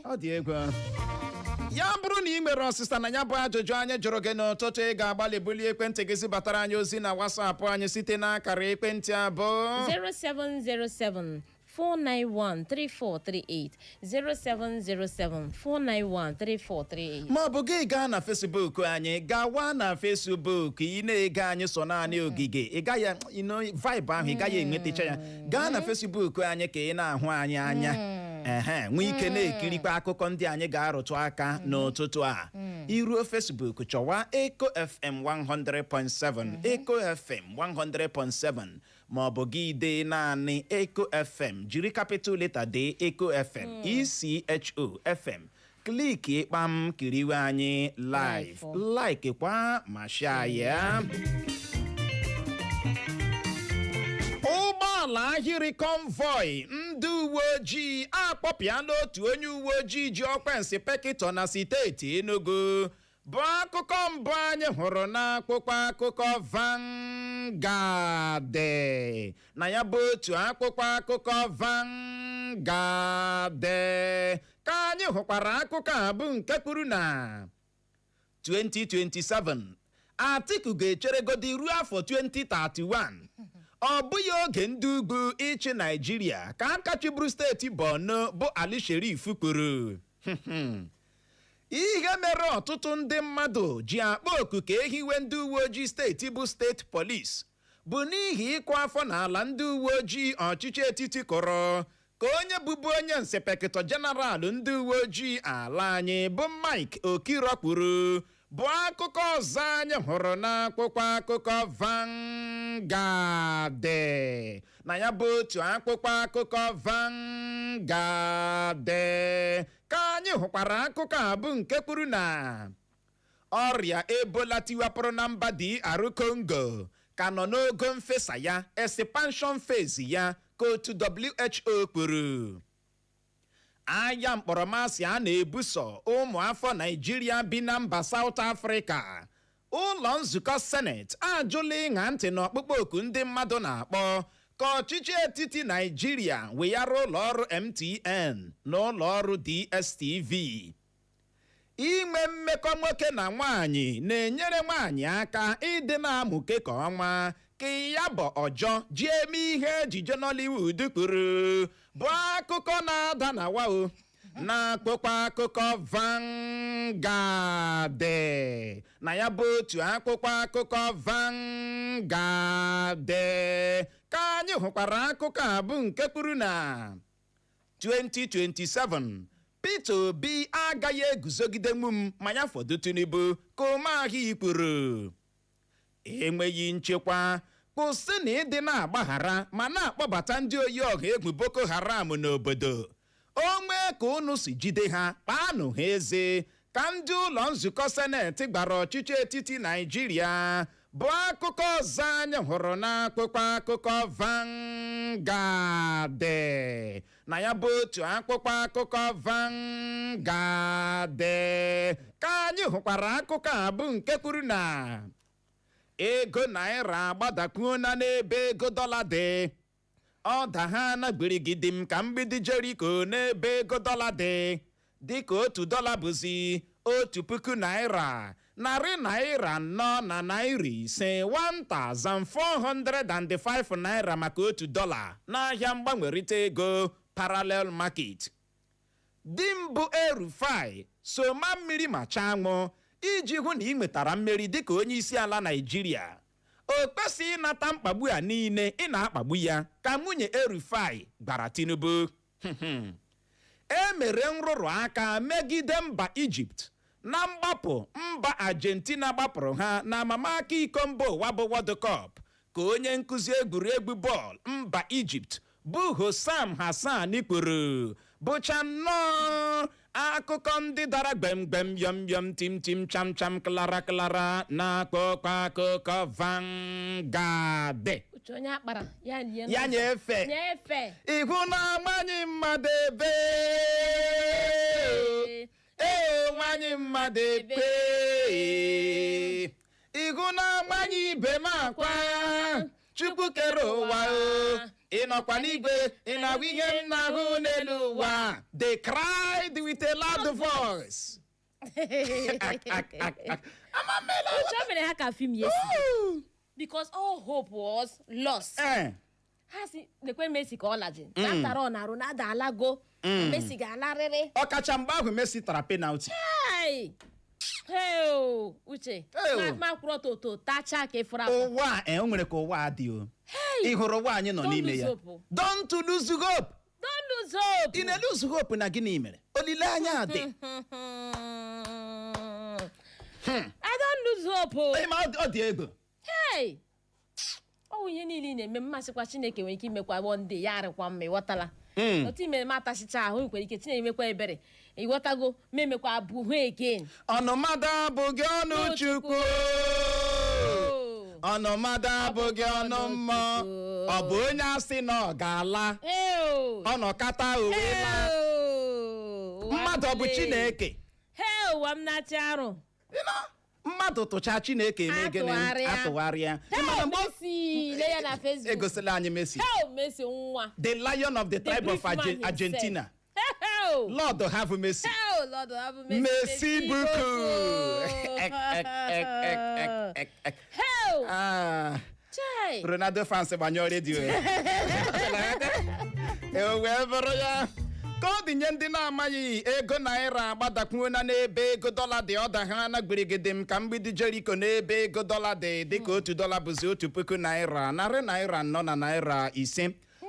Ọ dị egwu. Ya bụrụ na ị nwere ọsịsa na ya bụ ajụjụ anyị jụrụ gị n'ụtụtụ, ị ga-agbalị bulie ekwentị gị zibatara anyị ozi na WhatsApp anyị site n'akara ekwentị abụọ: 0707 491 3438, 0707 491 3438. Ma ọ bụ gị gaa na Facebook anyị, gawa na Facebook. Ị na-ege anyị sọ naanị ogige, ị gaghị vibe ahụ, ị gaghị enwetacha ya. Gaa na Facebook anyị ka ị na-ahụ anyị anya, ehe, nwee ike na-ekirikwa akụkọ ndị anyị ga-arụtụ aka n'ụtụtụ a. Iruo Facebook, chọwa Eco FM 100.7, Eco FM 100.7, ma ọ bụ gị dee naanị Eco FM, jiri capital letter dee Eco FM, ECHO FM. Click kpam, kiriwe anyị live. Live. Like kwa ma share ya. Ụgbọala ahịrị convoy ndị uwe ojii akpọpịala otu onye uwe ojii ji ọkwa inspector na steeti Enugu, bụ akụkọ mbụ anyị hụrụ n'akwụkwọ akụkọ Vanguard. Na ya bụ otu akwụkwọ akụkọ Vanguard ka anyị hụkwara akụkọ a bụ nke kwuru na 2027, Atiku ga-echeregodi ruo afọ 2031, ọ bụghị oge ndị ugwu ịchị Naijiria, ka aka chịburu steeti Borno bụ Ali Sherif kwuru. Ihe mere ọtụtụ ndị mmadụ ji akpọ oku ka ehiwe ndị uwe ojii steeti bụ state police bụ n'ihi ịkụ afọ n'ala ndị uwe ojii ọchịchị etiti kụrụ, ka onye bụbu onye inspector general ndị uwe ojii ala anyị bụ Mike Okiro kwuru, bụ akụkọ ọzọ anyị hụrụ n'akwụkwọ akụkọ Vanguard. Na ya bụ otu akwụkwọ akụkọ Vanguard ka anyị hụkwara akụkọ a bụ nke kwuru na ọrịa Ebola tiwapụrụ na mba DR Congo ka nọ n'ogo mfesa ya, expansion phase ya, ka otu WHO kwuru. Agha mkpọrọmasị a na-ebuso ụmụ afọ Naijiria bi na mba South Africa. Ụlọ nzukọ Senate ajụla ịṅa ntị n'ọkpụkpọ oku ndị mmadụ na-akpọ ka ọchịchị etiti Naijiria weghara ụlọ ọrụ MTN na ụlọ ọrụ DSTV. Inwe mmekọ nwoke na nwaanyị na-enyere nwaanyị aka ịdị na-amụke ka ọnwa, ka ya bụ ọjọ ji eme ihe ejije Nollywood kwuru, bụ akụkọ na-ada na wao na-akpụkpọ akụkọ Vanguard. Na ya bụ otu akwụkwọ akụkọ Vanguard ka anyị hụkwara akụkọ a bụ nke kwuru na 2027, Peter Obi agaghị eguzogide nwu m ma ya fọdụ Tinubu, ka Umahi kwuru. Enweghị nchekwa, kwụsị na ịdị na-agbaghara ma na-akpọbata ndị oyi ọha egwu Boko Haram n'obodo. O nwee ka unu si jide ha, kpaanụ ha eze, ka ndị ụlọ nzukọ Senate gbara ọchịchị etiti Naijiria, bụ akụkọ ọzọ anyị hụrụ n'akwụkwọ akụkọ Vanguard. Na ya bụ otu akwụkwọ akụkọ Vanguard ka anyị hụkwara akụkọ a bụ nke kwuru na ego naira agbadakwuona n'ebe ego dọla dị. Ọ da ha na gbirigidi m ka mgbidi Jeriko n'ebe ego dọla dị, dịka 1 dọla bụzi ₦1405 na ₦5, 1405 naira maka 1 dọla n'ahịa mgbanwerịta ego parallel market. Di mbụ El-Rufai so ma mmiri ma chaa anwụ iji hụ na ị nwetara mmeri dịka onye isi ala Naịjirịa, o kwesịghị ịnata mkpagbu a niile ị na-akpagbu ya, ka nwunye El-Rufai gwara Tinubu. E mere nrụrụ aka megide mba Ijipt na mgbapụ mba Argentina gbapụrụ ha na amamaka iko mba ụwa bụ World Cup, ka onye nkụzi egwuregwu bọọlụ mba Ijipt bụ Hossam Hassan kwuru, bụcha nnọọ akụkọ ndị dara gbemgbem, yọm yọm, tim tim, cham cham, klara klara na akpụkpọ akụkọ Vanguard. Uche, onye akpara ya lie Ya n'ụzọ. nyefe. Nyefe. Ihu na nwanyị mmadụ ebe ee, nwanyị mmadụ ebe ihu na nwanyị ibe m akwa. Chukwu kere ụwa o. Ị nọkwa n'igwe, ị na-ahụ ihe m na-ahụ n'elu ụwa. They cried with a loud voice. Amamela. Uche, o mere ha ka film yesterday because all hope was lost. Ha si lekwe Messi ka ọ laji after all na Ronaldo alago, Messi ga-alarịrị. Ọkacha mgbe ahụ Messi tara penalty. Hey! Hey, o, Uche. Hey, o. Ma kwụrụ ọtọ ụtọ tachaa ka ịfụrụ afọ. Ụwa a, o nwere ka ụwa a dị o. Ị hụrụ ụwa anyị nọ Don't n'ime lose ya. hope. Don't lose hope. Don't lose hope. Ị na-lose hope na gịnị mere? Olileanya dị. I don't lose hope o. Ị ma ọ dị ego. Hey! Ọ bụ ihe niile ị na-eme, mmasịkwa Chineke nwere ike imekwa one day ya arịkwa mma, ịghọtala? Otu imere m atachicha ahụ, nwekwara ike Chineke emekwa ebere, ịghọtago, ma emekwa abụ hụ again. Ọnụmmadụ abụghị ọnụ Chukwu. Ọnụmmadụ abụghị ọnụ mmụọ. Ọ bụ onye asị na ọ ga-ala. Hey! Ọ nọkata uwe laa. Mmadụ ọ bụ Chineke? Hey, ụwa m na-achị arụ. You know, mmadụ tụchaa Chineke eme gịnị? Atụgharịa. Atụgharịa. Ị ma Hey, na mgbe Messi, lee ya na Facebook. Egosila anyị Messi. Hey, Messi nwa. The lion of the The tribe of brief man himself. Argentina. Hey, Lord have mercy. hey, Lord have mercy. Messi beaucoup. Ek, ek, ek, ek, ek, ek, ek. Hey, Ah, chai. Ronaldo fans gbanyụọ redio. E wee bụrụ ya ka ọ dị nye ndị na-amaghị, ego naira agbadakwuona n'ebe ego dọla dị. Ọ daha na gbirigide m ka mgbidi Jeriko n'ebe ego dọla dị, dịka 1 dọla bụzi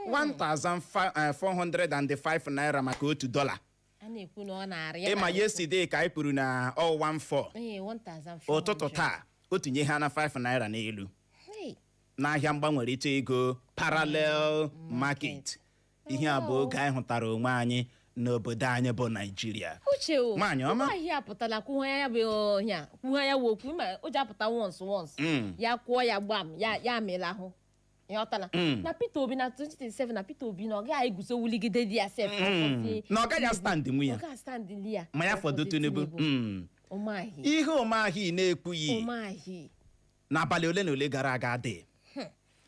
₦1,405, 1405 naira maka 1 dọla. A na-ekwu na ọ na-arị ya. Ịma yesterday ka anyị kwuru na ọ 14. Ee, 1400. Ụtụtụ taa o tinye ha na 5 naira n'elu Hey. n'ahịa mgbanwerịta ego parallel market. Ihe a bụ oge anyị hụtara onwe anyị n'obodo anyị bụ Naijiria. Uche o. Nwaanyị ọma. Ahịa apụtala kwuha ya bụ ọhịa, kwuha ya wụ okwu ma o ji apụta once once. Ya kwụọ ya gbam ya, ya amelahụ ịghọtala? Na Peter Obi na 2027, na Peter Obi na ọ gaghị eguzo wuligide di ya sef. Na ọ gaghị stand nwu ya. Ọ gaghị stand li ya. Ma ya fọdụ Tinubu. Ụmahị. Ihe Ụmahị na-ekwughị Ụmahị. n'abalị ole na ole gara aga dị,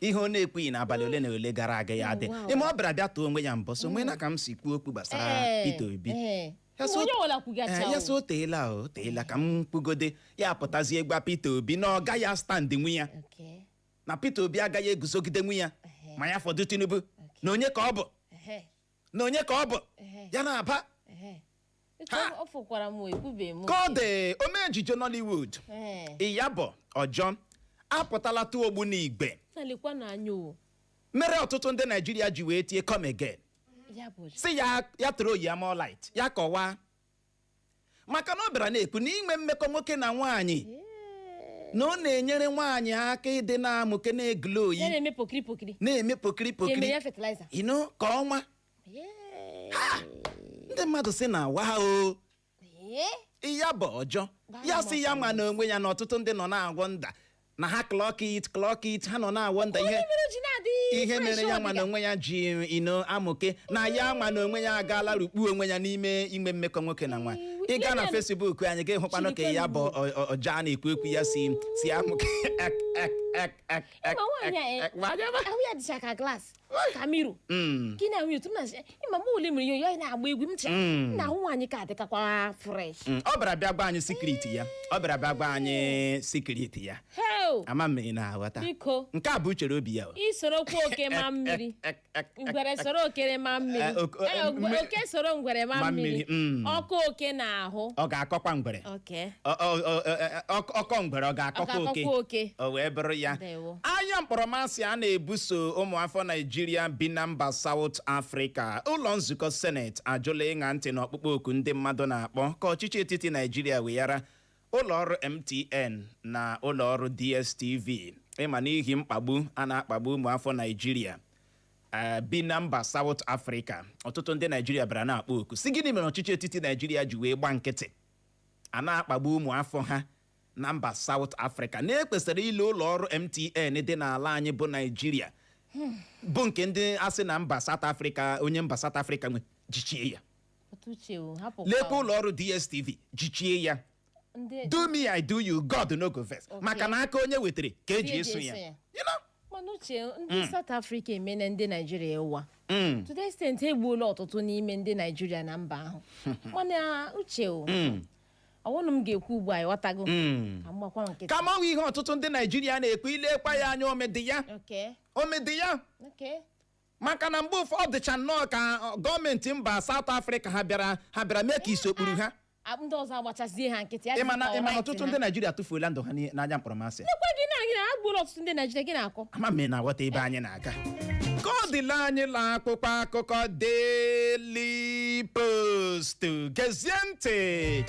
ihe ọ na-ekwughị n'abalị ole na ole gara aga ya dị. Ịma ọ bịara bịa tụọ onwe ya mbọ so nwee na ka m si kwuo okwu gbasara Peter Obi. Ya sị Onye ọbụla kwugacha. Ya sị o teela, o teela ka m kwugode ya, pụtazie gwa Peter Obi na ọ gaghị stand nwu ya, na Peter Obi agaghị eguzogide nwu ya ma ya fọdụ Tinubu, na onye ka ọ bụ, na onye ka ọ bụ ya na-aba. Ha! Ọ fụkwara m, ekwubeghị m. Ka ọ dị, omee ejije Nollywood Iyabo Ojo apụtala tụọ ogbu n'igwe Na lekwa na anya o. mere ọtụtụ ndị Naijiria ji wee tie come again. Ya bụ. Si ya ya tụrụ oyi ya more light, ya kọwaa, maka na ọ bịara na-ekwu na inwe mmekọ nwoke na nwaanyị na ọ na-enyere nwaanyị aka ịdị na-amụke na-eglo oyi. Ya na-eme pokiri pokiri. Na-eme pokiri Ka eme pokiri. ya fertilizer. Ino ka ọnwa ndị mmadụ si na wa o. Iyabo Ojo ya sị ya ma na onwe ya na ọtụtụ ndị nọ na-agwọ nda na ha clock it, clock it, ha nọ na-agwọ nda ihe Onye mere o ji na-adị ihe fresh. mere ya nwa na Ọdịga. onwe ya ji ino amụke na ya nwa na onwe ya agaala rukpuo onwe ya n'ime ime mmekọ nwoke na nwa. Ị gaa na Facebook anyị ga-ehụkwanụ ka ya bụ ọja a na-ekwu ekwu ya si amụke ek ek ek ek ek. Ịma nwaanyị a, ek, nwaanyị ọma. Ahụ ya dịcha ka glass ka mirror. Gị na ahụ ya otu m na-asị, ịma mgbe ole mere ya na-agba egwu m cha na ahụ nwaanyị ka adịkakwa fresh. Ọ bịara bịa gwa anyị secret ya, ọ bịara bịa gwa anyị secret ya. Hell. Ama m ị na-aghọta. Biko. Nke a bụ uchere obi ya o. Isorokwa oke ma mmiri. Ek, ek, ek, Ngwere soro okere ma mmiri. Oke soro ngwere ma ma mmiri. mmiri, Ọkụ oke na-ahụ. Ọ ga-akọkwa ngwere. Okay. Ọkọ ngwere ọ ga-akọkwa Ọ oke. ga-akọkwa oke. O wee bụrụ ya. Ndewo. Anya mkpọrọmasị a na-ebuso ụmụafọ Naijiria bi na mba South Africa. Ụlọ nzukọ Senate ajụla ịṅa ntị n'ọkpụkpọ oku ndị mmadụ na-akpọ ka ọchịchị etiti Naijiria weghara ụlọọrụ MTN na ụlọọrụ DSTV, ịma n'ihi mkpagbu a na-akpagbu ụmụafọ Naijiria bi na mba South Africa. Ọtụtụ ndị Naijiria bịara na-akpọ oku si gịnị mere ọchịchị etiti Naijiria ji wee gba nkịtị a na-akpagbu ụmụafọ ha na mba South Africa, na-ekwesịrị ile ụlọ ọrụ MTN dị n'ala anyị bụ Naijiria, bụ nke ndị asị na mba South Africa, onye mba South Africa nwe, jichie ya. Uche o, hapụkwa. Lekwa ụlọ ọrụ DSTV, jichie ya. Ndị Do me I do you, God no go vex. Maka na aka onye wetara ka eji Eji eso eso ya. ya. You know? Mana uche, ndị South Africa emena ndị Naijiria ịwa. To the extent egbuola ọtụtụ n'ime ndị Naijiria na mba ahụ. Mana uche o, ọwụnụ m ga-ekwu ugbu a, ịghọtago, ka m gbakwa nkịtị. Kama ọ bụ ihe ọtụtụ ndị Naijiria na-ekwu, ilekwa ya anya, omedị ya. Omedị ya. Maka na mgbe ụfọdụ ọ dịcha nnọọ ka gọọmenti mba South Africa ha bịara mee ka isi okpuru ha. Ndị ọzọ agbachazie ha nkịtị ya. Ịma na dịka ịma na right ọtụtụ ha. ndị Naijiria tụfuola ndụ ha n'anya mkpọrọmasị. Lekwa gị na gị na agbuola ọtụtụ ndị Naijiria gị na-akọ. Ama m na aghọta ebe anyị na-aga. Ka ọ dịla anyị la akwụkwọ akụkọ Daily Post. Gezie ntị.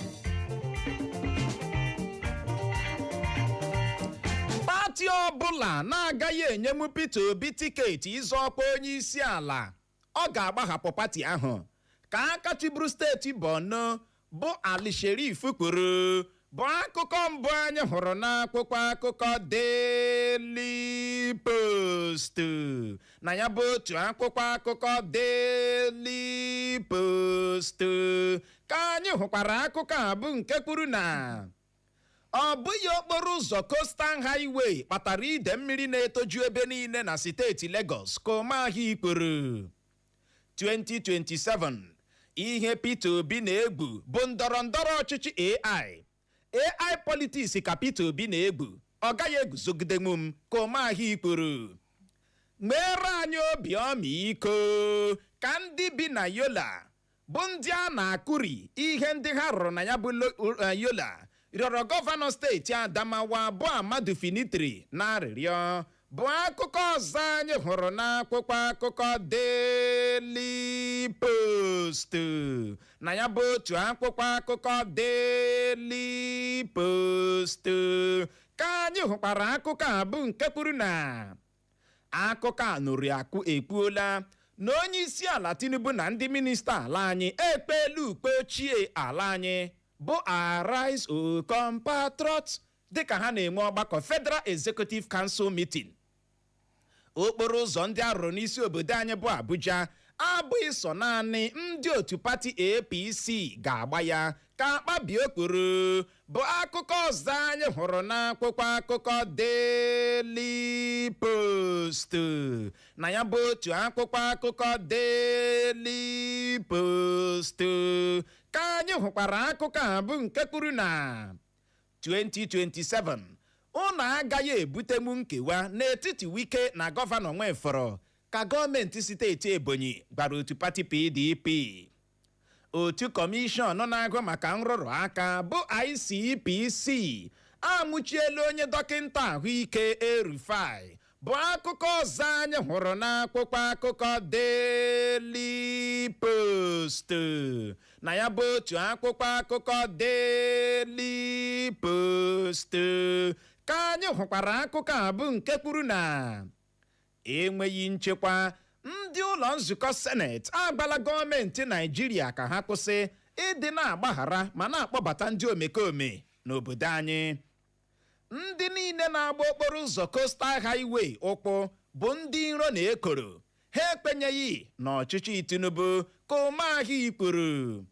Pati ọbụla na-agaghị enyenwu Peter Obi tiketi ịzọ ọkwa onye isi ala, ọ ga-agbahapụ pati ahụ, ka aka chịburu steeti Borno bụ Ali Sherif kwuru, bụ akụkọ mbụ anyị hụrụ n'akwụkwọ akụkọ Daily Post. Na ya bụ otu akwụkwọ akụkọ Daily Post ka anyị hụkwara akụkọ a bụ nke kwuru na ọ bụghị okporo ụzọ Coastal Highway kpatara ide mmiri na-etoju ebe niile na steeti Lagos, ka Umahi kwuru. 2027, ihe Peter Obi na-egwu bụ ndọrọ ndọrọ ọchịchị AI. AI politics ka Peter Obi na-egwu, ọ gaghị eguzogidenwu m, ka Umahi kwuru. Meere anyị obi ọmịiko ka ndị bi na Yola bụ ndị a na-akụri ihe ndị ha rụrụ na ya bụ Yola rịọrọ gọvanọ steeti Adamawa bụ Ahmadu Fintiri na arịrịọ, bụ akụkọ ọzọ anyị hụrụ n'akwụkwọ akụkọ Daily Post. Na ya bụ otu akwụkwọ akụkọ Daily Post ka anyị hụkwara akụkọ a bụ nke kwuru na akụkọ a nụrụ akụ ekwuola na onye isi ala Tinubu na ndị minista ala anyị ekpeela ukpe ochie ala anyị bụ "Arise O Compatriots", dịka ha na-enwe ọgbakọ Federal Executive Council meeting. Okporo ụzọ ndị a rụrụ n'isi obodo anyị bụ Abuja abụghị sọ naanị ndị otu pati APC ga-agba ya, ka Akpabio kwuru, bụ akụkọ ọzọ anyị hụrụ n'akwụkwọ akụkọ Daily Post. Na ya bụ otu akwụkwọ akụkọ Daily Post ka anyị hụkwara akụkọ a bụ nke kwuru na 2027, unu agaghị ebutenwu nkewa n'etiti Wike na gọvanọ Nwifuru, ka gọọmenti steeti Ebonyi gwara otu pati PDP. Otu kọmishọn na-agụ maka nrụrụ aka bụ ICPC amụchiela onye dọkịta ahụike El-Rufai, bụ akụkọ ọzọ anyị hụrụ n'akwụkwọ akụkọ Daily Post. Na ya bụ otu akwụkwọ akụkọ Daily Post ka anyị hụkwara akụkọ a bụ nke kwuru na enweghị nchekwa, ndị ụlọ nzukọ Seneti agbala gọọmenti Naijiria ka ha kwụsị ịdị na-agbaghara ma na-akpọbata ndị omekome n'obodo anyị. Ndị niile na-agba okporo ụzọ Coastal Highway ụkwụ bụ ndị iro na ekoro ha ekwenyeghị n'ọchịchị Tinubu, ka Umahi kwuru.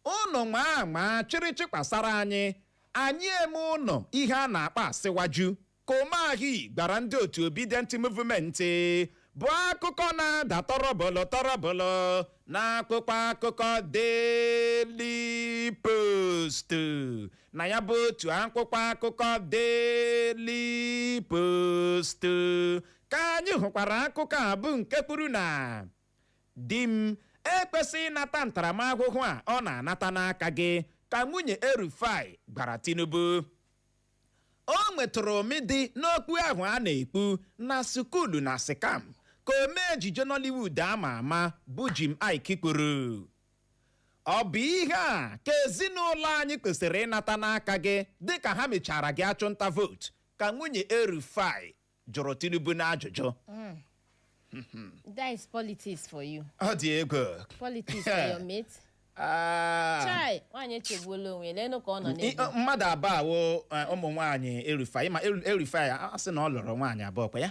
Unu maa ma chịrịchị kpasara anyị, anyị eme ụnọ ihe a na-akpọ asịwaju, ka Umahi gbara ndị otu Obidient Movement, bụ akụkọ na-ada tọrọbụlụ tọrọbụlụ n'akwụkwọ akụkọ Daily Post. Na ya bụ otu akwụkwọ akụkọ Daily Post ka anyị hụkwara akụkọ a bụ nke kwuru na di m ekwesịghị ịnata ntaramahụhụ a ọ na-anata n'aka gị, ka nwunye El-Rufai gwara Tinubu. O nwetụrụ ụmị dị n'okwu ahụ a na-ekwu na sukulu na scam, ka omee ejije Nollywood ama ama bụ Jim Iyke kwuru. Ọ bụ ihe a ka ezinụlọ anyị kwesịrị ịnata n'aka gị dịka ha mechara gị achụnta vootu, ka nwunye El-Rufai jụrụ Tinubu n'ajụjụ. That is politics for you. Ọ dị egwu. Politics for your mate. Ah. Chai, nwaanyị echegbuola onwe ya. Leenụ ka ọ nọ n'ebe. Mmadụ abụọ awụ ụmụ nwaanyị El-Rufai. Ma El-Rufai a sị na ọ lụrụ nwaanyị abụọ kwa ya.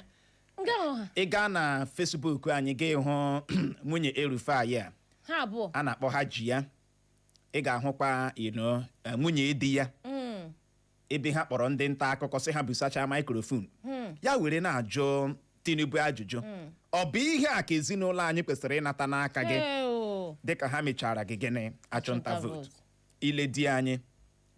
Nga ahụ ha. Ị gaa na Facebook anyị ga hụ nwunye El-Rufai a. Ha abụọ. A na-akpọ ha ji ya. Ị ga-ahụkwa ino nwunye di ya. Ebe ha kpọrọ ndị nta akụkọ sị ha busacha microphone, ya were na-ajụ Tinubu ajụjụ, ọ bụ ihe a ka ezinụlọ anyị kwesịrị ịnata n'aka gị Ee, o. dịka ha mechara gị gịnị, achụnta Achụnta vote? vote. Ile di anyị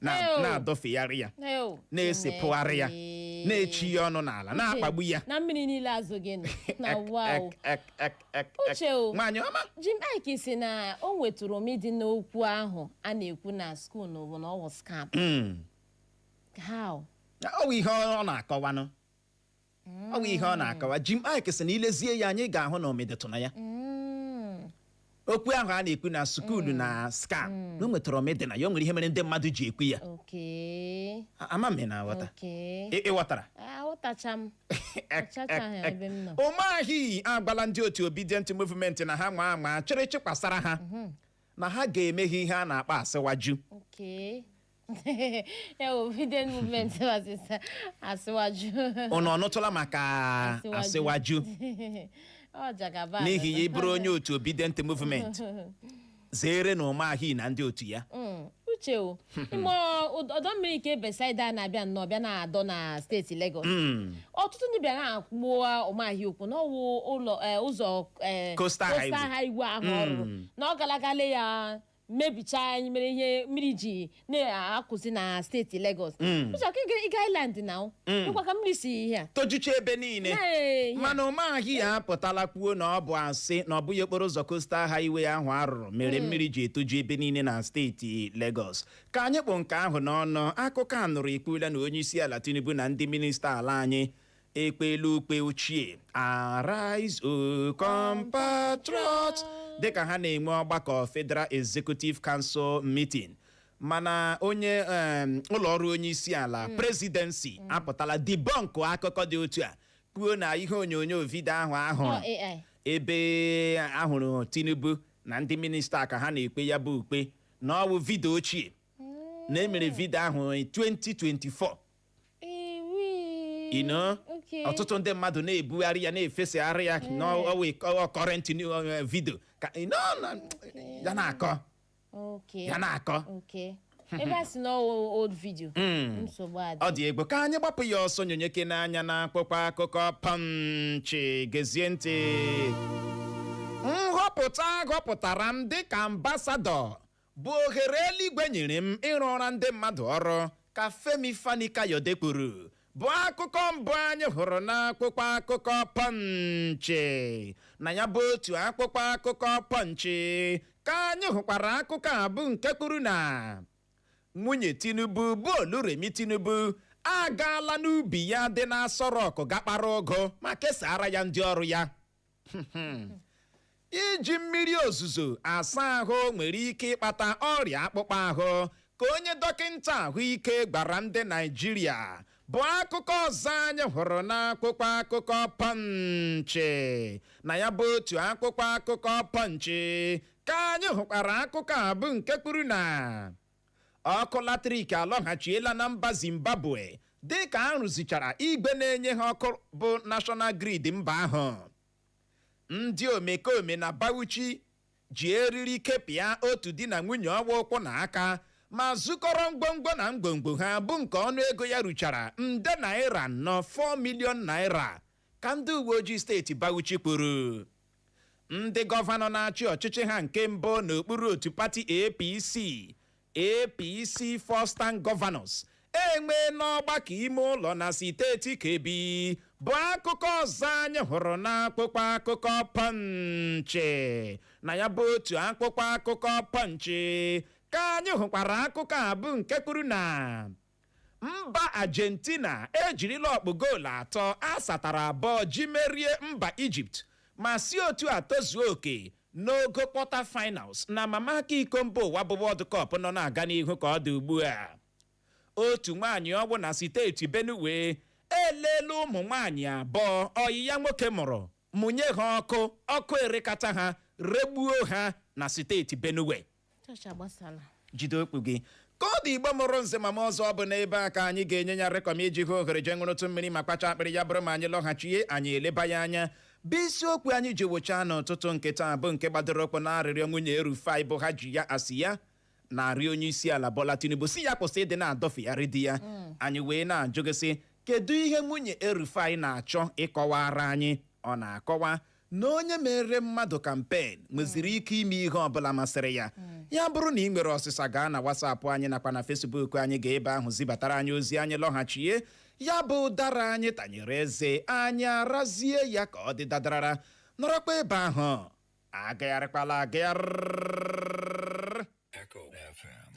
Ee, o. na-adọfegharị ya, Ee, o. na-esepụgharị ya, Chineke. na-echi ya ọnụ n'ala, na-akpagbu ya. Na mmiri niile azụ gị nọ na Ek, wow. ek, ek, ek, ek, ek. Uche o. Nwaanyị ọma. Jim Iyke si na o nwetụrụ omidi n'okwu ahụ a na-ekwu na school na ọ na ọ wụ scam. How? Ọ bụ ihe ọ na-akọwanụ, ọ bụ ihe ọ na-akọwa. Jim Iyke sị na ilezie ya, anyị ga-ahụ na omedịtụ na ya. Okwu ahụ a na-ekwu na school na scam, na o nwetara omedị na ya, o nwere ihe mere ndị mmadụ ji ekwu ya. Ama m ị na-aghọta. Ị ghọtara? Aghọtacha m. Ek, Ọchachaghị ek, ek. ebe m nọ. Umahi agbala ndị otu Obedient Movement na ha nwa ama chịrịchị kwasara ha, na ha ga-emeghe ihe a na-akpọ asịwaju. Okay. Ya Obedient Movement asịsa asịwaju. Unu ọnụtụla maka Asịwaju. asịwaju? Ọ Jagaban. N'ihi ya, ịbụrụ onye otu Obedient Movement, zere na Umahi na ndị otu ya. Uche o, ime ọdọ mmiri nke Besaida na-abịa nnọọ bịa na-adọ na steeti Lagos. Ọtụtụ ndị bịara na-akwụgbuo Umahi okwu n'ọwụ ụlọ ụzọ Coastal Highway. Highway ahụ ọ rụrụ na ọ galagale ya mebicha anyị, mere ihe mmiri ji na-akụzi na steeti Lagos. Uche, aka ịga island na ịkwa ka mmiri si ihe a tojucha ebe niile. Na- Mana Umahi ya apụtala kwuo na ọ bụ asị, na ọ bụghị okporo ụzọ Coastal Highway ahụ arụrụ mere mmiri ji etoju ebe niile na steeti Lagos. Ka anyị kpụ nke ahụ n'ọnụ, akụkọ a nụrụ ikwula na onye isi ala Tinubu na ndị minista ala anyị ekpela ukpe ochie "Arise O Compatriots" dịka ha na-enwe ọgbakọ Federal Executive Council meeting. Mana onye ụlọ ọrụ onye isi ala, presidency, apụtala debunk akụkọ dị otu a, kwuo na ihe onyonyo video ahụ ahụrụ Ọ AI. ebe ahụrụ Tinubu na ndị minista ka ha na-ekpe ya bụ ukpe, na ọ bụ video ochie, na emere video ahụ 2024. Ewi. Ọtụtụ ndị mmadụ na-ebugharị ya, na-efesagharị ya n'ọwa current video ka ya na-akọ. Ya na-akọ. Okay. Ebe a sị na ọ old video. Nsogbu adị. Ọ dị egwu. Ka anyị gbapụ ya ọsọ nyonyeke n'anya na akwụkwọ akụkọ Punch. Gezie ntị. Nhọpụta ghọpụtara m dịka ambassador bụ ohere eluigwe nyere m ịrụra ndị mmadụ ọrụ, ka Femi Fani Kayode kwuru, bụ akụkọ mbụ anyị hụrụ n'akwụkwọ akụkọ Punch. Na ya bụ otu akwụkwọ akụkọ Punch ka anyị hụkwara akụkọ a bụ nke kwuru na nwunye Tinubu bụ Oluremi Tinubu agaala n'ubi ya dị n'Aso Rock gakpara ụgụ ma kesara ya ndị ọrụ ya. Iji mmiri ozuzo asa ahụ nwere ike ịkpata ọrịa akpụkpọ ahụ, ka onye dọkịta ahụike gwara ndị Naijiria, bụ akụkọ ọzọ anyị hụrụ n'akwụkwọ akụkọ Punch. Na ya bụ otu akwụkwọ akụkọ Punch ka anyị hụkwara akụkọ a bụ nke kwuru na ọkụ latrik alọghachiela na mba Zimbabwe dịka a rụzichara igwe na-enye ha ọkụ bụ national grid mba ahụ. Ndị omekome na Bauchi ji eriri kepịa otu di na nwunye ọwa ụkwụ na aka ma zukọrọ ngwongwo na ngwongwo ha, bụ nke ọnụ ego ya ruchara nde naira 4, 4 million naira, ka ndị uwe ojii steeti Bauchi kwuru. Ndị gọvanọ na-achị ọchịchị ha nke mbụ n'okpuru otu pati APC, APC First Time Governors, enwee n'ọgbakọ ime ụlọ na steeti Kebbi, bụ akụkọ ọzọ anyị hụrụ n'akwụkwọ akụkọ Punch. Na ya bụ otu akwụkwọ akụkọ Punch ka anyị hụkwara akụkọ a bụ nke kwuru na mba Argentina ejirila ọkpụ goolu 3-2 ji merie mba Egypt ma si otu a tozuo oke n'ogo quarter finals na mamaka iko mba ụwa bụ World Cup nọ na-aga n'ihu ka ọ dị ugbu a. Otu nwaanyị ọgwụ na steeti Benue eleela ụmụ nwaanyị abụọ ọyị ya nwoke mụrụ, mụnye ha ọkụ, ọkụ erekata ha, regbuo ha na steeti Benue. Chọọchị agbasala. Jide okpu gị ka ọ dị. Igbo mụrụ nze ma m ọzọ, ọ bụ n'ebe a ka anyị ga-enye ya rekọm iji hụ ohere jee ṅụrụtụ mmiri ma kpacha akpịrị. Ya bụrụ ma anyị lọghachie, anyị eleba ya anya bụ isiokwu anyị ji wụchaa n'ụtụtụ nke taa, bụ nke gbadoro ụkwụ na arịrịọ nwunye Rufai bụ ha ji ya asị ya. Na-arịọ onye isi ala Bola Tinubu si ya kwụsị ịdị na-adọfegharị di ya. Anyị wee na-ajụ gị sị, kedu ihe nwunye El-Rufai na-achọ ịkọwara anyị? Ọ na-akọwa na onye mere mmadụ campaign nweziri ike ime ihe ọbụla masịrị ya? Ya bụrụ na ị nwere ọsịsa, gaa na WhatsApp anyị nakwa na Facebook anyị, ga ebe ahụ zibatara anyị ozi. Anyị lọghachie, ya bụ ụdara anyị tanyere eze, anyị arazie ya ka ọ dị dadarara. Nọrọkwa ebe ahụ, agagharịkwala agagharị. Echo FM.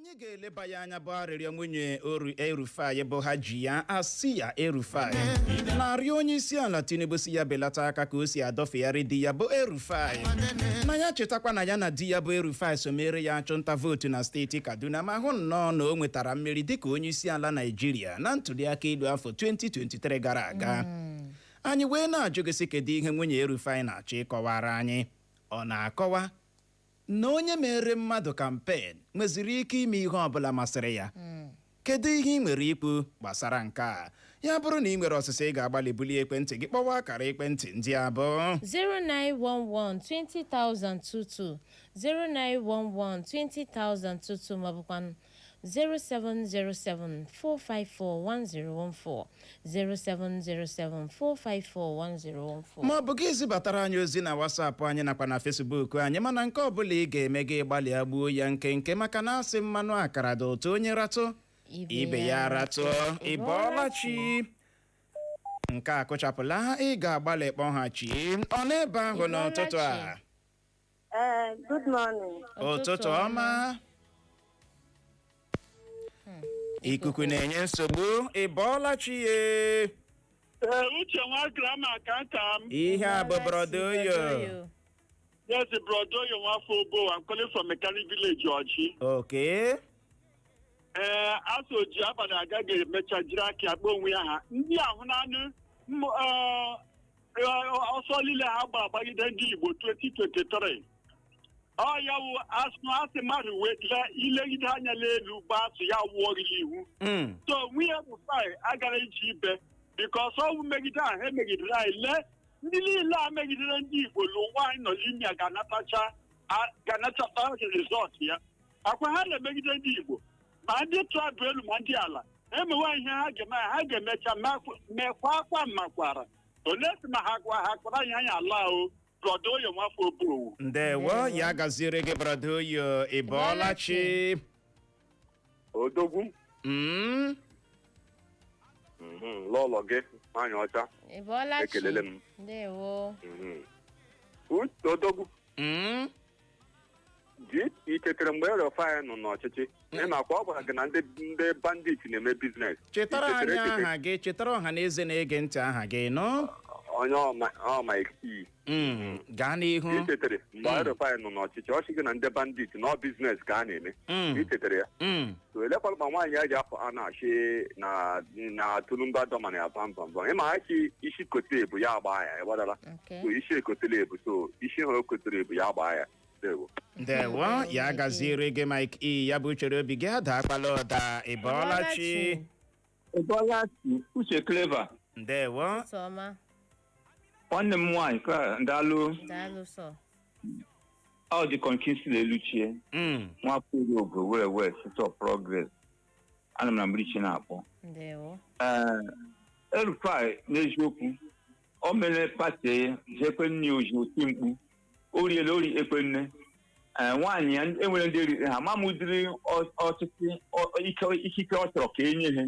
Anyị ga-eleba ya anya bụ arịrịọ nwunye oru El-Rufai bụ Hajiya Asiya El-Rufai na-arịọ onye isi ala Tinubu si ya belata aka ka o si adọfegharị di ya bụ El-Rufai, na ya chetakwa na ya na di ya bụ El-Rufai so mere ya achụnta vootu na steeti Kaduna, ma hụ nnọọ na o nwetara mmeri dịka onye isi ala Naijiria na ntụliaka elu afọ 2023 gara aga. Anyị wee na-ajụ gị sị, kedu ihe nwunye El-Rufai na-achọ ịkọwara anyị? Ọ na-akọwa na onye mere mmadụ campaign nweziri ike ime ihe ọbụla masịrị ya? Kedu ihe ị nwere ikwu gbasara nke a? Ya bụrụ na ị nwere ọsịsa, ị ga-agbalị bulie ekwentị gị kpọwa akara ekwentị ndị abụọ: 0911 20022, 0911 20022, maọbụkwa 0707 454 1014, 0707 454 1014. Ma ọ bụ gị zibatara anyị ozi na WhatsApp anyị nakwa na Facebook anyị. Mana nke ọbụla ị ga-eme, gị gbalịa gbuo ya nkenke, maka na asị mmanụ akara dị ụtọ, onye ratụ ibe ya ratụ. Ị bọọla chi? Nke a kụchapụla. Ị ga-agbalị kpọghachi. Ọ n'ebe ahụ n'ụtụtụ a? Ee, good morning. Ụtụtụ ọma. Ikuku na-enye nsogbu. Ị bọọla chi ye? Ee, Uche nwa grama ka nka m. Ihe a bụ Brother Oyo. Yes, Brother Oyo nwafọ Obo. I'm calling from Mechanic Village, Ọchị. Ee, asụ ji abalị agaghị emecha jiri aka akpọ onwe ya ha. Ndị ahụ naanị ọsọ niile ha gbara gbagide ndị Igbo 2023. Ọ ya wụ asụ asị mmadụ wee ilegide anya n'elu gbaa asụ ya wụọ gị n'ihu. So nwunye Rufai agara iji ibe because ọwụ megide ahụ emegidere anyị. Lee ndị niile a megidere ndị Igbo n'ụwa anyị nọ n'ime a ga-anatacha ga-anachata result ya. Akwa ha na-emegide ndị Igbo, ma ndị tribe elu ma ndị ala, emewe ihe ha ga-eme, ha ga-emecha mekwa akwa makwara ole si ma ha gwa ha kwara anyị anyị ala o. Brother Oyo nwafọ Obowu. Ndewo, ya gaziere gị, Brother Oyo. Ị bọọla chi? Odogwu. Lọlọ gị nwaanyị ọcha. Ị bọọla chi? Ekelele m. Ndewo. Odogwu. Ji ị chetara mgbe El-Rufai nọ n'ọchịchị, ị na-akwa ọ gwara gị na ndị bandit na-eme business? Chetara anyị aha gị, chetara ọha na eze na-ege ntị aha gị nọ. Onye ọma E. Gaa n'ihu. Ị chetara mgbe El-Rufai nọ n'ọchịchị, ọ sị gị na ndị bandit na ọ business ka a na-eme? Ị chetara ya? So elekwala ma nwaanyị ya ji afọ a na-achị na tulumba dọma na ya bam bam bam. Ịma ha chi isi kote ebu ya agba ya, ịgbadala. So isi ekotele ebu, so isi ha okotere ebu ya agba ya. Ndewo. Ndewo, ya gaziere gị, Mike E. Ya bụ chere obi gị ada akpala ụda. Ị bọọla chi? Ịbọọla chi, Uche Clever. Ndewo. Ụtụtụ ọma. Nwanne m nwaanyị Clara, ndalụ. Daalụ sọ. Ọ dị Kọnkinsi Eluchie. Nwafọ Ogo were wee City of Progress. Ana m na Mgbirichi na-akpọ. Ndewo. Ee, El-Rufai n'eziokwu o mere party ya jekwe nne oji oti mkpu o riela ori ekwe nne. Ee, nwaanyị ya enwere ndị riri ha ma m ụdịrị ọchịchị ikike ọ chọrọ ka enye ha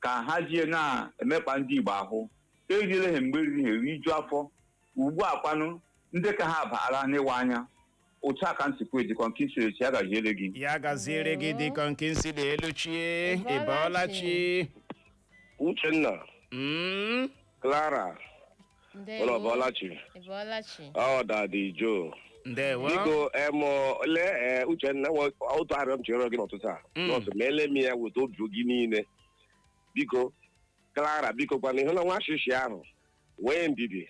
ka ha jie na-emekpa ndị Igbo ahụ. Eriela ha mgbe eriri ha eriju afọ. Ugbu a kwanụ ndị ka ha baara n'ịwa anya otu a ka nsikwa ejikọ nke isi echi agaziere gị. Ya gaziere gị, dịkọ nke nsi na elu chie. Ị bọọla chi? Uchenna. Clara. Ndewo. Ụlọ Bọlachi. Ị bọọla chi? Ọ Daddy Joe. Ndewo. Biko lee ee, Uchenna, otu arịọ m chere gị n'ụtụtụ a. Nọọsụ ma ele m ya weta obi gị niile. Biko Clara, biko kwana ịhụ na nwa shishi ahụ nwee ndidi.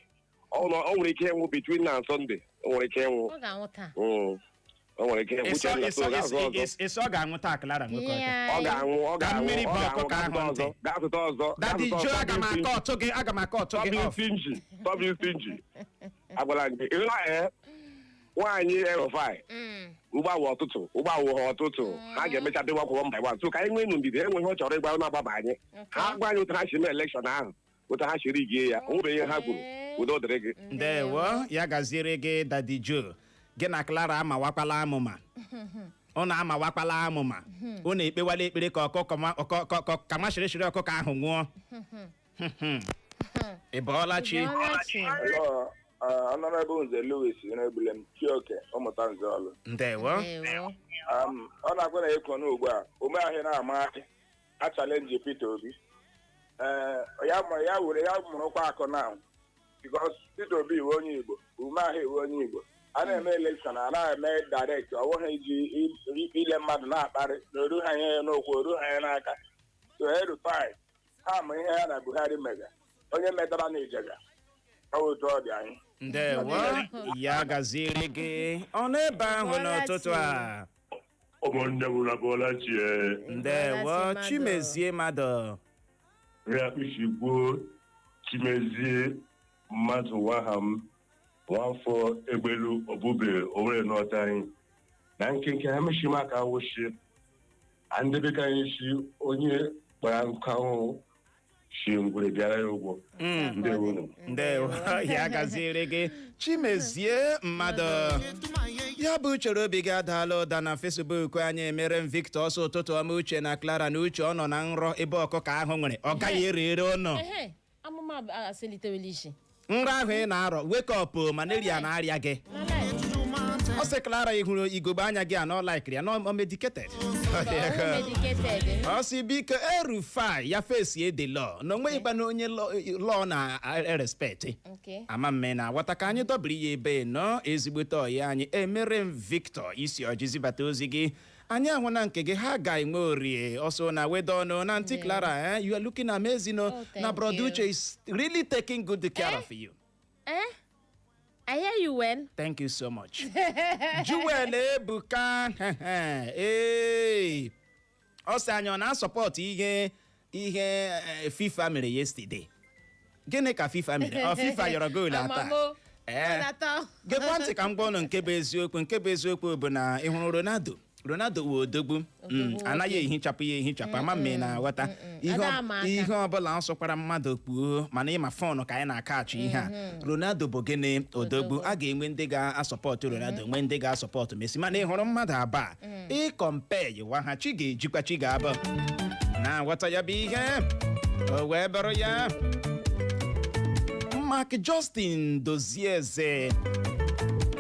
Ọ nwere ike ịnwụ between now and Sunday. O nwere ike ịnwụ. Ọ ga-anwụ taa. O nwere ike ịnwụ. Uchenna, so ga-azụ ọzọ. Ịsọ ọ ga-anwụ taa, Clara nwoke ọcha? Ọ ga-anwụ, ọ Ka ga-anwụ, mmiri ọ bụ ga-anwụ, ọkụkọ gaa ahụ zụta ntị. ọzọ. Gaa zụta ọzọ. Gaa Daddy zụta Joe, ọzọ. aga m aka ọtụ gị, aga m aka ọtụ Stop gị being off. stingy. Stop being stingy. Agwala gị. Ịhụla ee nwaanyị El-Rufai ụgbọ awụ ọtụtụ, ụgbọ awụ ha ọtụtụ, ha ga-emecha bịa kwụọ mba one. So ka anyị nwee nụ ndidi. Enweghị ọ chọrọ ịgwa na-agbaba anyị. Ha gwa anyị otu ha si mee election ahụ, otu ha siri gie ya. O nwere ihe ha kwuru. Udo dịrị gị. Ndewo, ya gaziere gị, Daddy Joe. Gị na Clara amawakwala amụma, ụnụ amawakwala amụma, ụnụ ekpewala ekpere ka ọkụkọ ka nwa shịrịshịrị ọkụkọ ahụ nwụọ. Ị bọọla chi? Ị bọọla chi? Hello. Honorable Nze Louis Iregbulem Chioke Ụmụta Nzeọlụ. Ndewo. Ndewo. Ọ na-agwa na eko n'ugbu a ome ahịa na-ama akị a challenge Peter Obi. Ee, ya mụrụ ya were ya mụrụkwa akụ na because Peter Obi iwe onye Igbo, ume ahịa iwe onye Igbo. A na-eme election, a na-eme direct, ọ bụghị iji ile mmadụ na-akparị na oru ha nye ya n'okwu, oru ha ya n'aka. So El-Rufai, ha ma ihe ya na Buhari mega, onye metara na Ijega. Ọ bụ otu ọ dị anyị. Ndewo, ya gaziere gị. Ọ n'ebe ahụ n'ụtụtụ a. Ụmụnne m, abụọla chi e. Ndewo. Bọlachi mmadụ. Chimezie mmadụ. Nri akpịsị gwuo Chimezie mmadụ nwaha m, nwafọ Egbelu Obube Owere n'ọta anyị na nkenke ha mechi m aka wụshi andebe ka anyị si onye kpara nkụ ahụhụ si ngwere bịara ya ụgwọ. Ndewo. Ndewo, ya gaziere gị, Chimezie mmadụ. Ya bụ uchere obi gị adaala ụda na Facebook anyị. Emere m Victor ọsọ, ụtụtụ ọma, Uche na Clara. Na Uche, ọ nọ na nrọ ebe ọkụkọ ahụ nwere ọ gaghị ere ere ụnọ. Ehe, amụma aselitewela isi. Nrọ ahụ ị na-arọ, wake up, malaria na-arịa gị. Na life. Ọ sị, Clara, ị hụrụ igogbe anya gị a na ọ likiri ya na ọ medicated. Ọ medicated. Ọ sị, biko, El-Rufai ya face the law na onweghịkwa na onye law na respect. Ama mme na aghọta ka anyị dọbiri ya ebe nọ. Ezigbote ọyị anyị, emere m Victor isi ọjị zibata ozi gị, anyị ahụ na nke gị. Ha ga-enwe orie ọsọ na wedọnụ na ntị. Clara, you are looking amazing o. Oh, thank Na brother you. Uche is really taking good care Eh? of you. Eh? I hear you well. Thank you so much. Jewel Ebuka, ee, ọ sị anyị ọ na-asupport ihe FIFA mere yesterday. Gịnị ka FIFA mere? Ọ FIFA yọrọ goolu atọ a? Amamo. Ee. Atọ. Gekwa ntị ka m gwa ụnụ nke bụ eziokwu. Nke bụ eziokwu bụ na ị hụrụ Ronaldo, Ronaldo wụ odogwu. Odogwu. Anaghị ehichapụ ya ehichapụ. Ama m ị na-aghọta ihe. Ada ama aka. Ihe ọbụla ọ sọkwara mmadụ kpuo, mana ịma fọnụ ka anyị na-akachi ihe a, Ronaldo bụ gịnị? Odogwu. A ga-enwe ndị ga-asupport Ronaldo, nwee ndị ga-asupport Messi, mana ị hụrụ mmadụ abụọ ịcompare yiwa ha, chi ga-ejikwa chi ga-abụ na-aghọta ya bụ ihe o wee bụrụ ya. Mark Justin Dozieze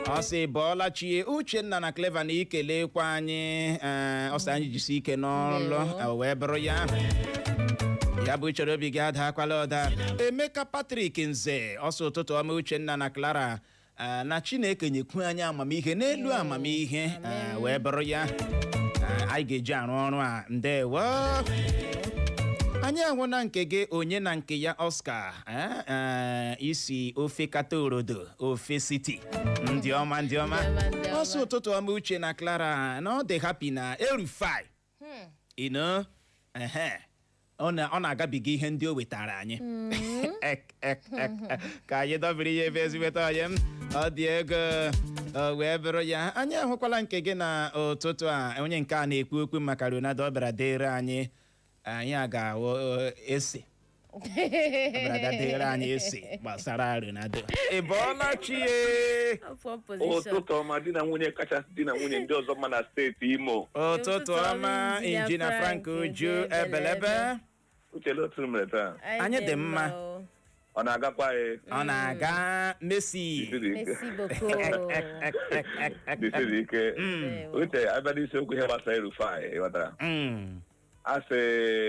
ọ sị, bọọla chi, Uchenna na Clever, na ikelekwa anyị. Ee, ọ sị anyị jisi ike n'ọlụ. Ndewo. O wee bụrụ ya. Ya bụ chere obi gị adakwala ụda. Emeka Patrick Nze ọsọ, ụtụtụ ọma, Uchenna na Clara. Ee, na Chineke nyekwu anyị amamihe n'elu amamihe. Ee, wee bụrụ ya. Ee, anyị ga-eji arụ ọrụ a. Ndewo. Anyị ahụ na nke gị, onye na nke ya, Oscar isi ofe kata orodo ofe city. Ndị ọma, ndị ọma. Ndị ọma, ndị ọma. Ọsọ, ụtụtụ ọma, Uche na Clara, na ọ dị happy na El-Rufai ehe ọ na-agabiga ihe ndị o wetara anyị. Ek, ek, ek, ek. Ka anyị dọbiri ya ebe ezigbote onye m ọ dị ego o wee bụrụ ya. Anyị ahụkwala nke gị na ụtụtụ a. Onye nke a na-ekwu okwu maka Ronaldo, ọ bịara dịrị anyị, anyị a ga-awụ ese ọ bịara bịa dịrị anyị ese gbasara Ronaldo. Ị bọọla chi ye. Poor position. Ụtụtụ ọma, di na nwunye kachasị di na nwunye ndị ọzọ mma na steeti Imo. Ụtụtụ ọma, Injinia Frank Uju Ebelebe. Uchele otu mere taa. Anyị dị mma. O. Ọ na-agakwa anyị. Ọ na-aga Messi. Messi beaucoup. Disiri ike. Ndewo. Uche, abịa n'isiokwu ihe gbasara El-Rufai, ịghọtara? A sị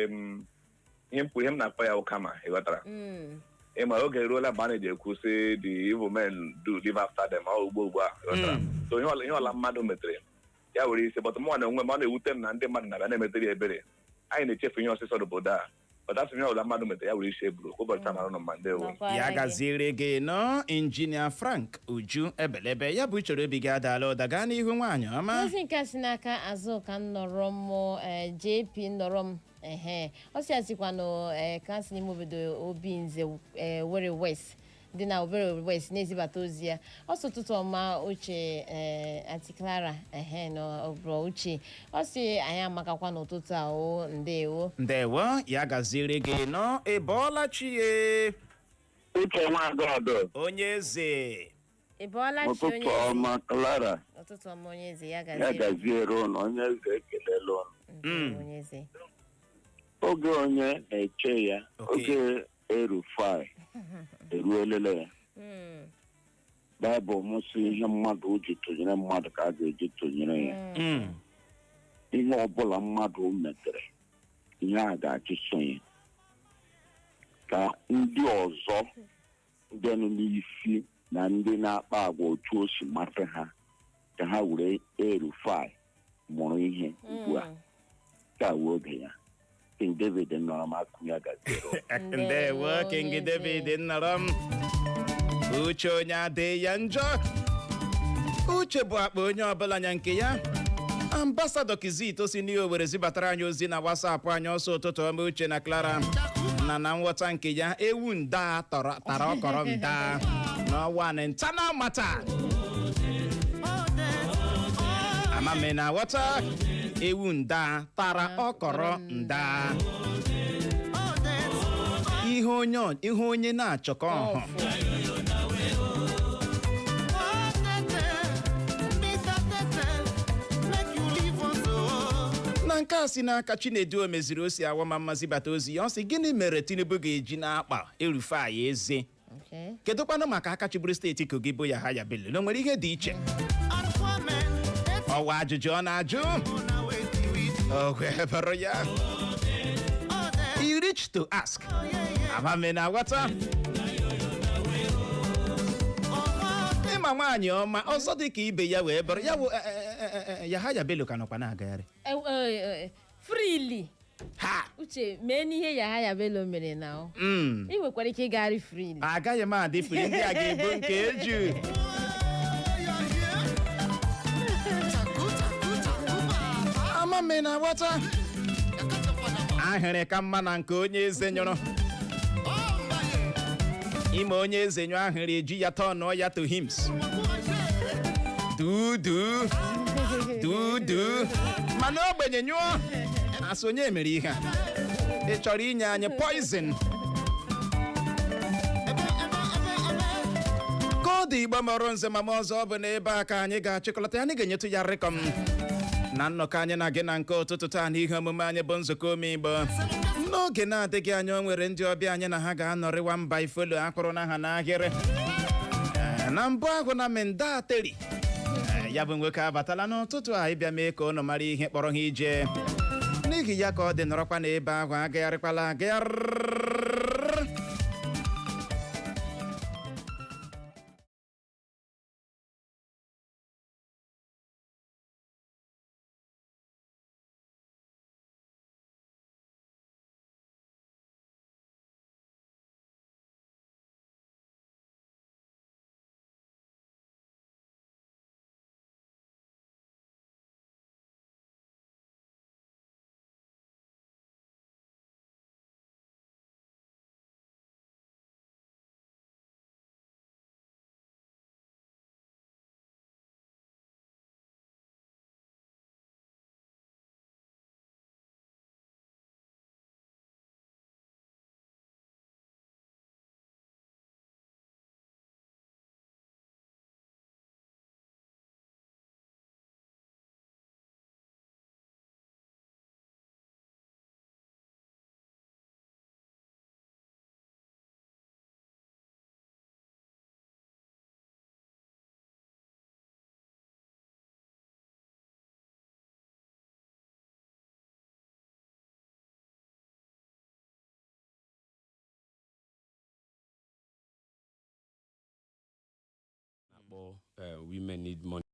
m ihe m kwuru, ihe m na-akpọ ya wụ kama, ịghọtara? Ịma oge eruola mgbe a na-eji ekwu sị the evil men do live after them. Ọ ugbo a, ịghọtara? So ihe ọla mmadụ metere ya were isi but mụnwa na onwe m, ọ na-ewute m na ndị mmadụ na-abịa na-emetere ya ebere. Anyị na-echefu ihe ọsịsọ n'obodo a, but asị m ihe ọbụla mmadụ metere ya were isi eburu. Ụbọchị taa mara ụnụ mma. Ndewo. Nọkwara Ya gị. gaziere gị nọ, Injinia Frank Uju Ebelebe. Ya bụ uchere obi gị adaala ụda. Gaa n'ihu, nwaanyị ọma. Ozi nke a si n'aka Azụka nnọrọ m, JP nnọrọ m. Ehe, ọ si asịkwanụ kansụl ime obodo Obinze, Owerri West dị na Owerri West na-ezibata ozi ya. Ọ sị, ụtụtụ ọma, Uche, Aunty Clara, ehe na ọbụrụ Uche. Ọ sị anyị amakakwa n'ụtụtụ a o. Ndewo. Ndewo, ya gaziere gị nọ. Ị bọọla chi ye. Uche Nwagọdụ. Onye eze. Ị bọọla chi, onye Ụtụtụ eze. ọma, Clara. Ụtụtụ ọma, onye eze. Ya Ya gaziere. gaziere ụnụ, onye eze, ekelela ụnụ. Ndewo, onye eze. Oge onye na-eche ya, Okay. oge El-Rufai eruelele ya. Baịbụl m sị ihe mmadụ ji tụnyere mmadụ ka a ga-eji tụnyere ya. Ihe ọbụla mmadụ metere, ihe a ga-achụso ya. Ka ndị ọzọ ndị nọ n'isi na ndị na-akpa agwa otu o si masị ha, ka ha were El-Rufai mụrụ ihe ugbu a. Ka wee oge ya. King David nọrọ m akụ ya gaziere. Ndewo, King David nnọrọ m. Uche onye adịghị ya njọ, uche bụ akpa onye ọbụla nya nke ya. Ambassador Kizito si n'ihe Owere zibatara anyị ozi na WhatsApp anyị ọsọ: ụtụtụ ọma, Uche na Clara. Na nghọta nke ya, ewu nda tọrọ tara ọkọrọ nda n'ọwa na internal matter. Amami na ghọta, ewu nda tara ọkọrọ nda, ihe onye na-achọkọ ọhụ. Ọfụ. Na nke a si n'aka Chinedu o meziri o si awa ma mma zibata ozi ya, ọ sị, gịnị mere Tinubu ga-eji na-akpa El-Rufai eze? Okay. Kedụkwanụ maka aka chịburu steeti Kogi bụ Yahaya Bello, na o nwere ihe dị iche? Ọwa ajụjụ ọ na-ajụ o wee bụrụ ya. You reach to ask. Amami na aghọta. Ịma nwaanyị ọma ọzọ dị ka ibe ya wee bụrụ ya bụ Yahaya Bello ka nọkwa na-agagharị. Freely. Ha. Uche, mee n'ihe Yahaya Bello mere na ọ ị nwekwara ike ịgagharị freely. Agaghị m adị free, ndị a ga-ebu nke eju. Ama m na aghọta, ahịrị ka mma na nke onye eze nyụrụ ime onye eze nyụọ ahịrị eji ya tọnụọ ya to hims dudu dudu, mana ogbenye nyụọ asị onye mere ihe a, ị chọrọ inye anyị poison. Ka ọ dị, Igbo mọrọ nze ma ọzọ, ọ bụ n'ebe a ka anyị ga-achịkọlata ya. Anyị ga-enyetụ ya rịkọm na nnọkọ anyị na gị na nke ụtụtụ taa n'ihe omume anyị bụ nzukọ ome Igbo. N'oge na-adịghị anya, o nwere ndị ọbịa anyị na ha ga-anọrịwa mba ifolu akpụrụ na ha n'ahịrị. Na mbụ ahụ na Menda Teri. Ya bụ nwoke abatala n'ụtụtụ a ịbịa mee ka ụnụ mara ihe kpọrọ ha ije. N'ihi ya, ka ọ dị nọrọkwa n'ebe ahụ, agagharịkwala agagharị. Akpọ women need money.